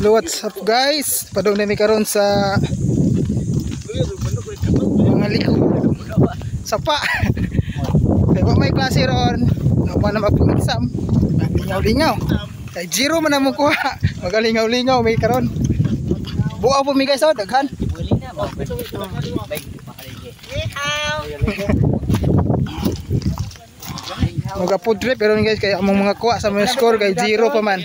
Hello, what's up guys? Padung na mi karon sa mga liko. Sapa. Kay wa may klase ron. Nawa na mag-exam. Lingaw-lingaw. Kay zero man among kuha. Magalingaw-lingaw may karon. Buaw po mi guys, oh, daghan. Maga food trip pero guys kay among mga kuha sa mga score kay zero pa man.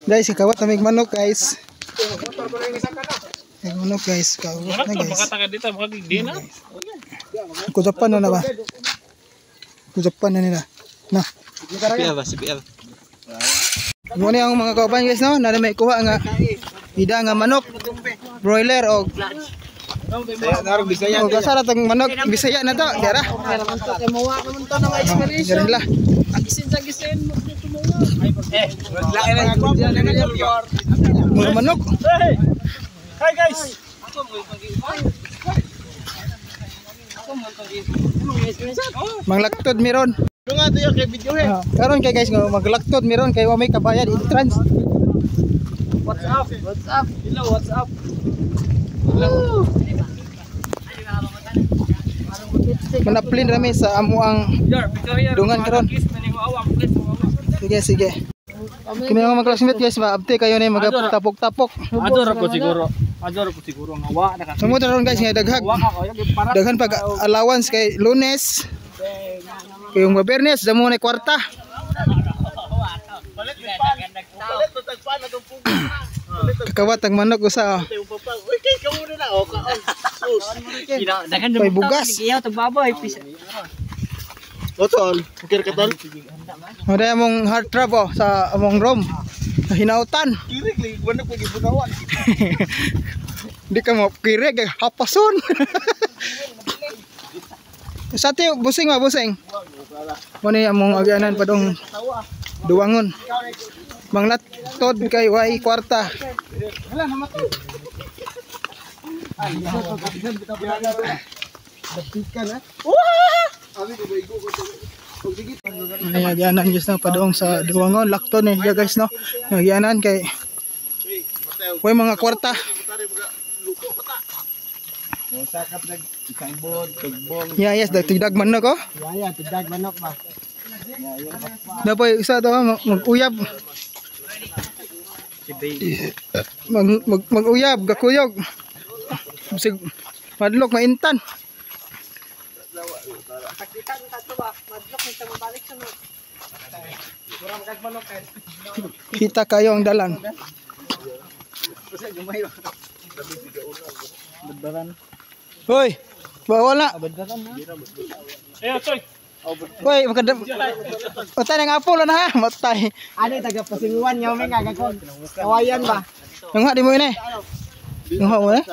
Guys, kawat na may manok guys. May manok guys, kawat na guys. Kujapan na na ba? Kujapan na nila. Na. CPL ba? CPL. Muna ang mga kauban guys no, na may kuha nga ida nga manok, broiler og Bisaya. Og asa ra tong manok Bisaya na to, dara. Dara nila. Mga manok. Hi guys. Manglaktod meron. Karon kay guys maglaktod meron kay wa may kabayad entrance. What's up? What's up? Hello, what's up? Manaplin rami sa amo ang dungan karon. Sige, sige. Kini mga classmate guys, maabte kayo ni magatapok-tapok. Ador ko siguro. Ador ko siguro nga wa na ka. Sumod ron guys nga daghag. Daghan pag allowance kay Lunes. Kay yung Biyernes damo na kwarta. Kakawat ang manok usa. May bugas. Otol, kir ka tol. Wala among heart trap oh, sa among room. Hinautan. Kirig lagi manok lagi bunawan. Di ka mo kirig hapason. Sa tiyo, busing ba busing. Mo ni among agyanan padong duwangon. Manglatod kay way kwarta. Ay, agyanan guys na padong sa duwangon lakton eh ya guys no. Agyanan kay way mga kwarta. Yeah, yes, tigdag manok oh. Yeah, tigdag manok ba. Dapat isa to mag-uyab. Mag-uyab, gakuyog. Sig madlok maintan. Kita kayo ang dalan. Hoy, wala. Hoy, maganda. Matay ng apple na ha, matay. Ano taga Pasinguan nga may gagakon. Kawayan ba? Nangha di mo ini. Nangha mo eh?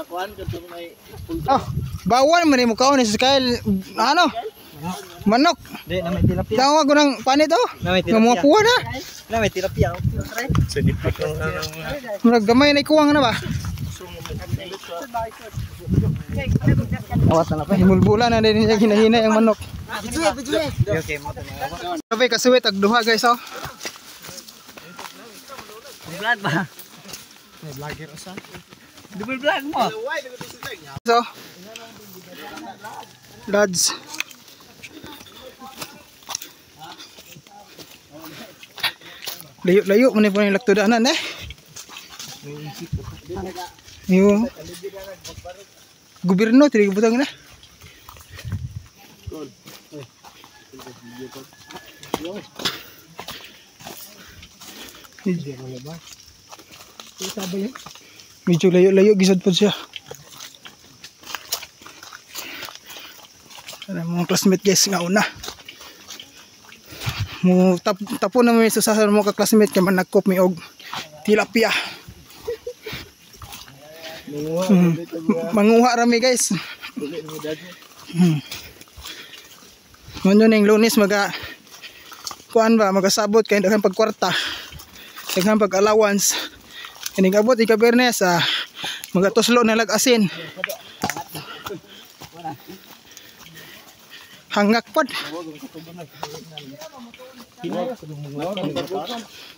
Oh, bawal man mo kaon sa Kyle ano? Manok. Di na may tilapia. Tawag ko ng panit oh. Nga mga puwa na. Na may tilapia. Murag gamay na ikuwang na ba? Awat na pa. Himulbula na din niya ginahinay ang manok. Okay, mo to. Sabi kasuwit ag duha guys oh. Vlog ba? May vlogger usa. Double vlog mo. So, lads. Layo-layo man po yung laktudanan eh. Yo. Gobyerno tiri butang na. Medyo layo-layo gisod po siya. Ano mga classmate guys nga una. Mo tapo na may susasan mo ka classmate kay manakop mi og tilapia. Manguha rami guys. Ngunyo ning Lunes maga kuan ba magasabot kay daghan pagkwarta. Daghan pag allowance. Kining abot ika Biyernes magatuslo na lag asin. Hangak pod.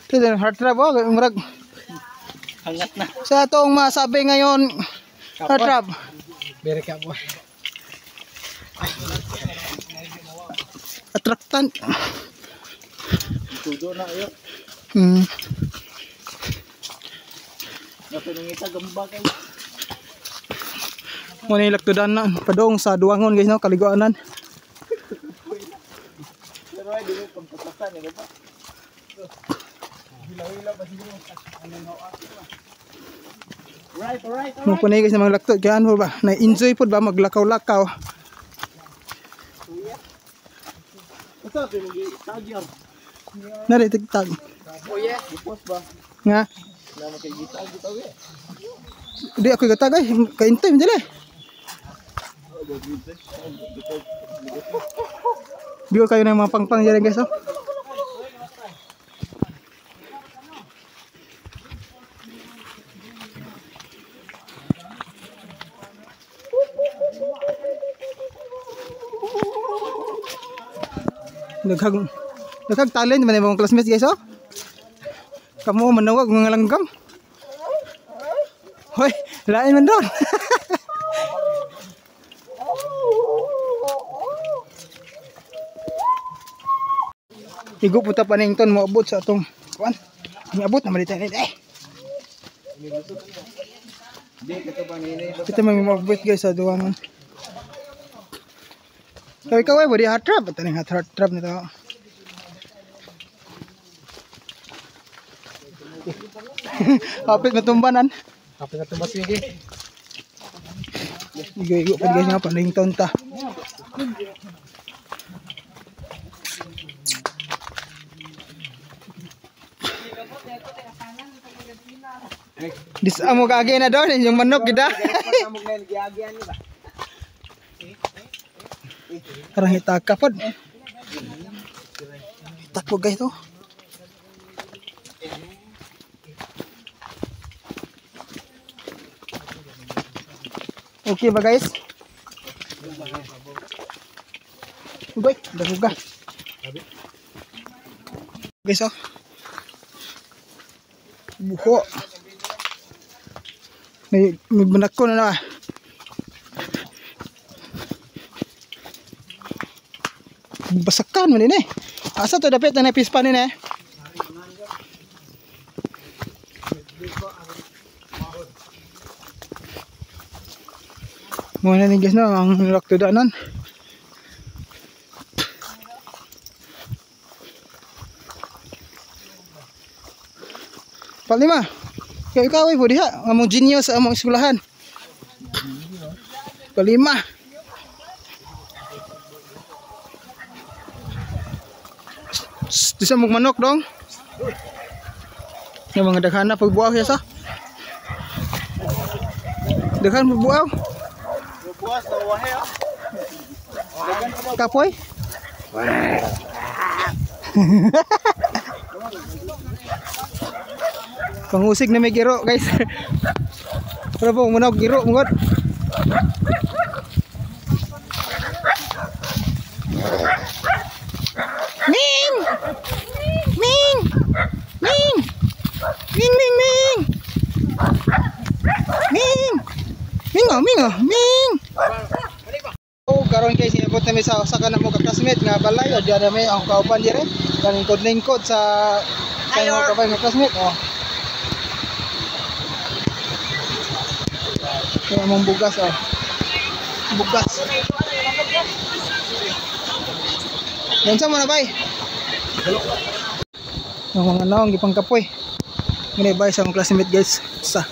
Ito heart trap oh, murag Hangat na. Sa atong masabi ngayon, Heartthrob. Very kapoy. Attractant. Tudo na ayo. Natinungita gamba kay. Muna yung laktudan na padong sa Duwangon guys no, kaliguanan. Pero ay di mo pagpatasan eh ba? Hilaw-hilaw pa siguro. Right, right. Mo po na guys na mga laktod kaya ano ba? Na-enjoy po ba maglakaw-lakaw? Asa tingi tagyan. Nari tigtag. Oh yeah. Bukos ba? Nga. Nama kay gitag gitaw eh. Di ako gatag ay kaintay man dili. Biyo kayo ng mga pangpang dyan guys oh. Daghang daghang talent man yung mga classmates guys oh. Kamu manawag mga langgam. Hoy, lain man doon. Igo puta panington mo abot sa atong kuan. Niabot na malita ni eh. Kita may maabot guys sa Duwangon. Kaway kaway body hot trap, taning hot trap nito. Kapit matumbanan. Kapit na tumbas sige. Igo-igo pa guys nga panington ta. Dis amo kaagi na doon yung manok gida. Parang hitaka pod. Hitak po guys to. Okay ba guys? Ugoy, daguga. Guys oh. Buho. May banako na na. Basakan man din eh. Asa to dapat na napispa ni eh. Muna ni guys no ang laktudanan. Palima. Ikaw ikaw ay diha, among genius sa among eskwelahan. Palima. Di sa mong manok dong. Yung mga daghan na pagbuaw siya sa. Daghan pagbuaw. Buwas na wahe ah. Kapoy. Pangusig na may giro guys. Pero po muna giro mungod. Ming! Ming! Ming! Ming ming ming! Ming! Ming oh, ming oh, ming! Oh, karon kay sinabot nami sa usa ka namo ka classmate nga balay o diya nami ang kauban dire. Kaningkod-lingkod sa kayong kabay nga classmate oh. Kaya mong bugas oh. Bugas. Yan sa mo na bay. Ang mga naong gipang kapoy. Ngani bay sa akong classmate guys. Sa.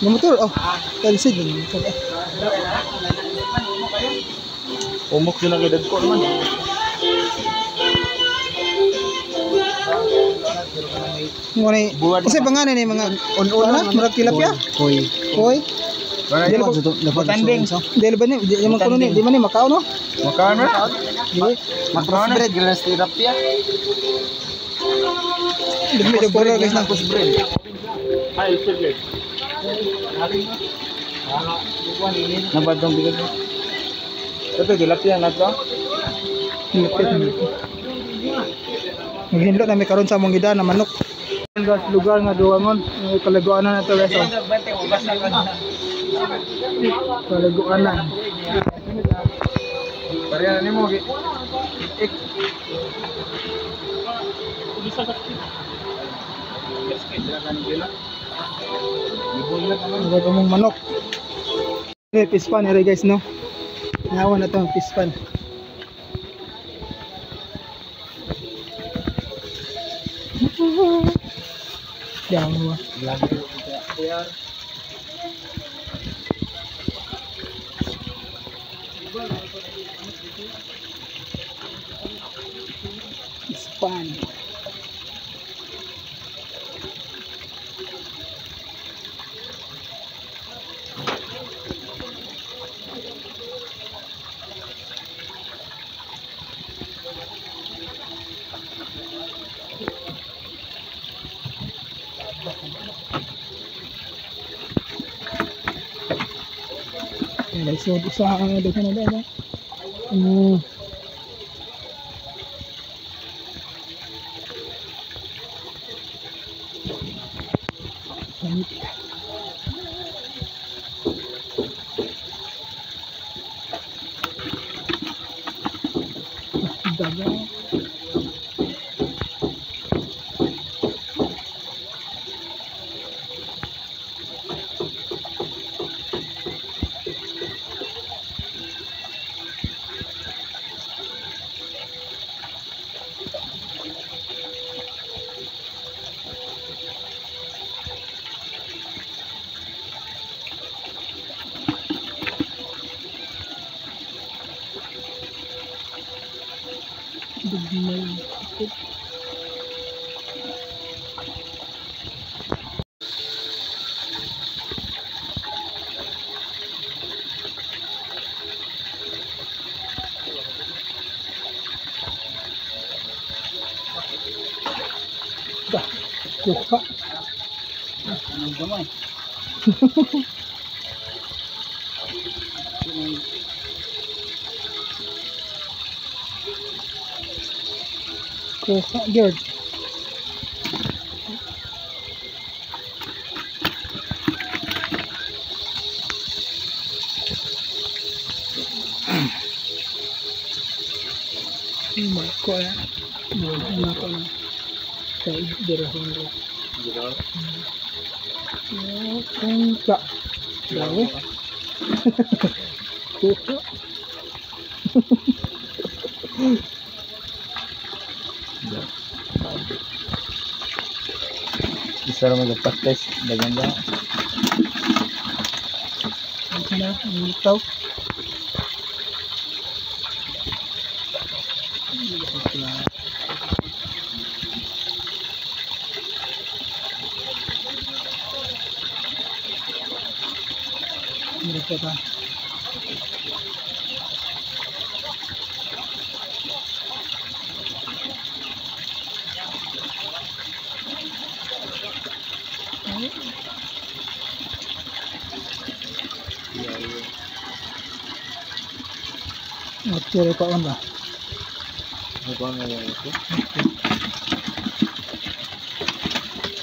Motor oh. Kalsid. Umok yun ang edad ko naman. Ngani. Kasi pangalan ni mga on-on murag tilapia. Koy. Koy. Butanding. Dili ba ni? Di man kuno ni, di man ni Macau no? Makan na. Di. Crossbreed grass tilapia. Di mi do guys na. Crossbreed. Ay, sige. Nabadong bigat. Ito tilapia na to. Maghinlo na mi karon sa among gida na manok. Guys, lugar nga duwangon, kaliguanan na to guys. Oh. Kaliguanan. Pareha nimo gi. Lugar kamong manok. Okay, pispan ere guys no. Nawa na to ang pispan. Damo. Pispan. So, usa ang daghan na ba? Sanit. Daga. Dugmay. Dah, kuha. Anong gamay? Kuha, George. Marko ya. Wala ko na. Kay dirahon ro. Kuha. Grabe. Kuha. Isa ra magpates dagan ba? Na, ang litaw. Hindi pa. Oke, pa on ba?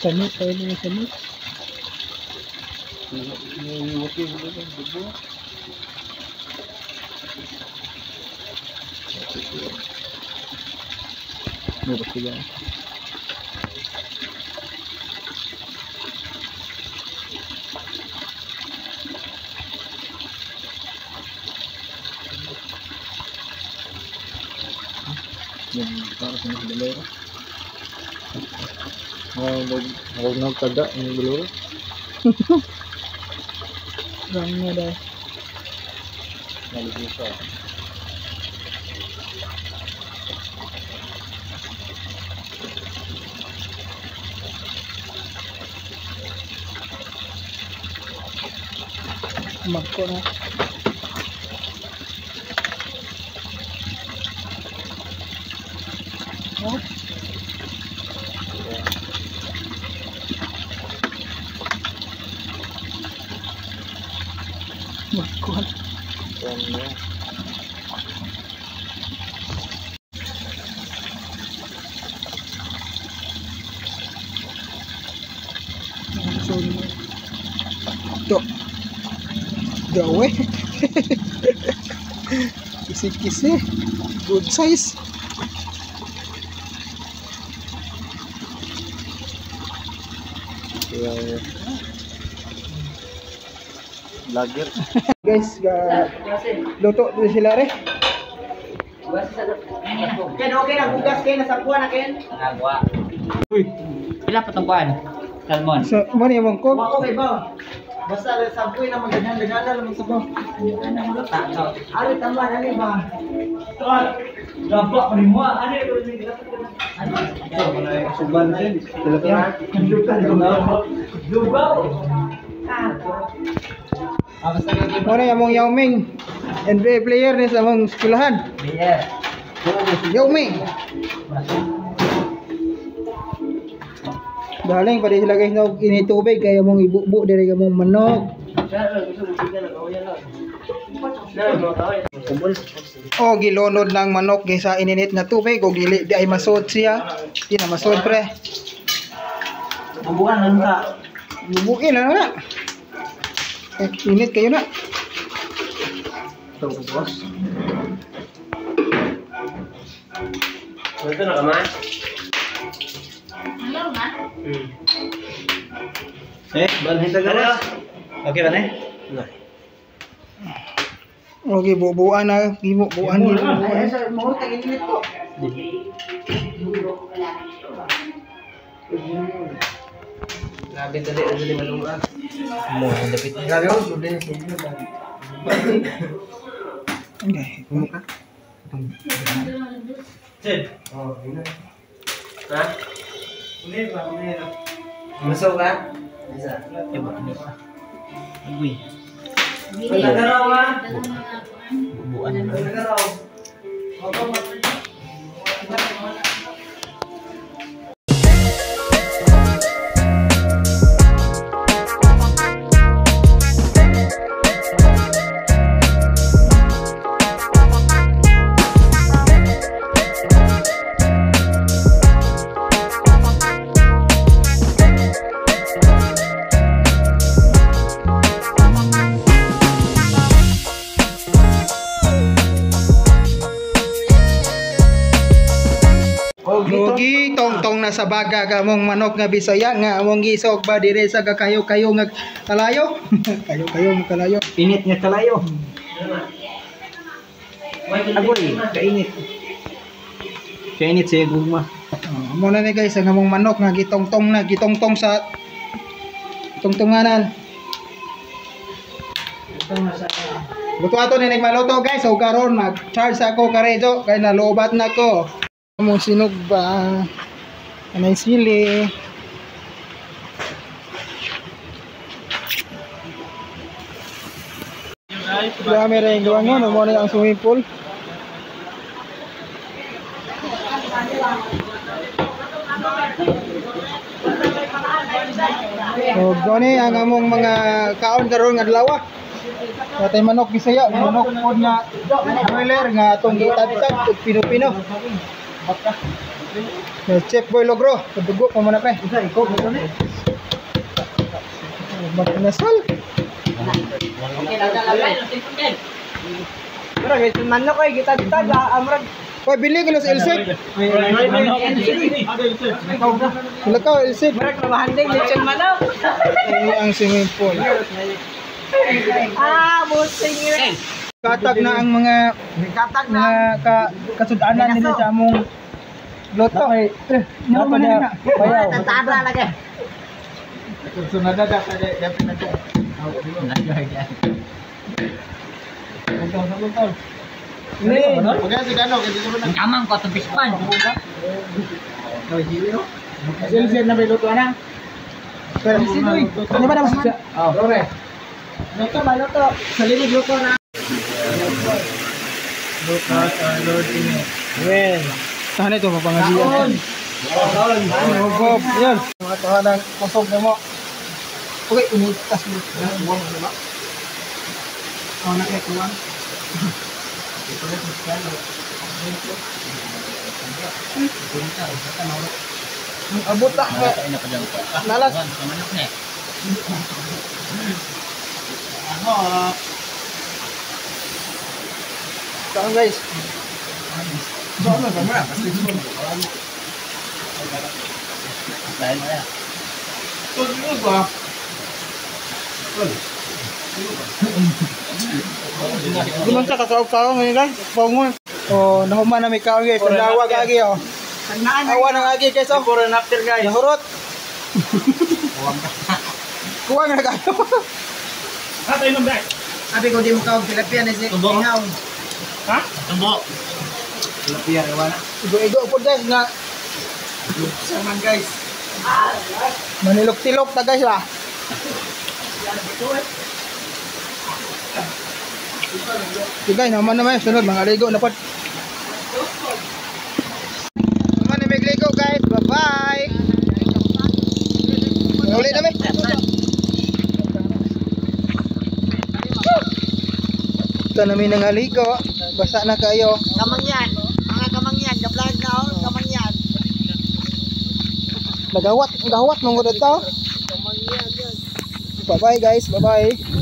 Sami, tayo na sami. Nagtaga yung biluro. Rang nga dahil. Naligo siya. Magko na. Oh. Magko na. Do. Gawe. Kisi-kisi. Good size. Vlogger. Guys, luto din sila re. Ken, okay na bugas ken nasa kuha na ken. Nagwa. Uy. Pila pa tong kuan? Salmon. So, mo ni mong cook. Wa okay ba? Basta sabuy na magdagan-daganan lang sabaw. Ari tama ani ba? Gaba ko nimo. Ano ano? Suban din. Tilapia. Lugaw. Mo ni among Yao Ming. NBA player ni sa among eskwelahan. Yeah. Yao Ming. Daling pa di sila guys no ini tubig kay among ibubo diri among manok. O gilunod ng manok sa ininit na tubig o dili di ay masod siya. Di na masod pre. Bubuan lang ta. Bubuin na na. Eh, init kayo na. Ito boss. Ito na ka man? Eh, balhin ta gawas. Okay ba ne? Okay, bubuan na, gibubuan ni. Ay, sa mo ta init ko. Grabe dali dali malunga. Mo dapit. Grabe oh, dali. Okay. Oh, ina. Ha? Uli ba uli na. Masaw ka? Isa. Iba. Uy. Tagaraw ha. Bubuan na. Tagaraw. Mugi tongtong na sa baga ka mong manok nga Bisaya nga among gisog ba dire sa kakayo-kayo nga kalayo. Kayo-kayo nga kalayo. Init nga kalayo. Agoy, kainit. Kainit siya gugma. Oh, amo na ni guys ang among manok nga gitongtong na gitongtong sa tungtunganan. Buto ato ni nagmaluto guys, so karon mag-charge ako karejo kay nalobat na ko. Among sinugba, anay sili. Grabe rin gawa mo, mo na ang swimming pool. So, gani ang among mga kaon karon nga adlaw. Atay manok Bisaya, manok pod nga broiler nga atong gitagtag ug pino-pino. Chef Boy Logro, kadugo pa man na pre. Mag-inasal. Pero guys, manok ay gitagtag amrag. Hoy, bili ko na sa Elsip. Lakaw Elsip. Murag mahanding lechon manok. Ini ang swimming pool. Ah, busing. Katag na ang mga Katag na mga kasudanan nila sa among loto. Eh, mo na. Bayaw. Tata lagi. Sunada da kay dapat na to. Ni. Ang tamang ko itong pispan. Silsir na may luto na. Pero ano ba naman siya? Oh. Luto ba luto? Sa lilig luto na. Well, saan ito mapangasiyan? Kaon. Yan. Mga tahanang kusog na mo. Okay, unitas mo. Oh, na kaya kuwan. Abot na. Nalas. Ako. Kaon, guys. Dahil na yan. Di man sa kasaw-kaon ngayon, guys. Pangon. Oh, nahuman na may kaon, guys. Ang lawag agi oh. Awa ng agi, guys, oh. Before and after, guys. Nahurot. Kuha nga na kayo. Sabi ko di mo kaog tilapia na si Ingaw. Ha? Tumbo. Tilapia rewa na. Igo-igo po, guys, na Lupsa man, guys. manilok-tilok ta, guys, lah. Okay guys, naman naman sunod mga ligo na pod. Naman na may ligo, guys. Bye-bye. Uli na mi. Ito namin nang ligo. Basa na kayo. Kamangyan. Mga kamangyan, ka-vlog na oh, kamangyan. Nagawat, gawat mong ito. Kamangyan yan. Bye-bye, guys. Bye-bye.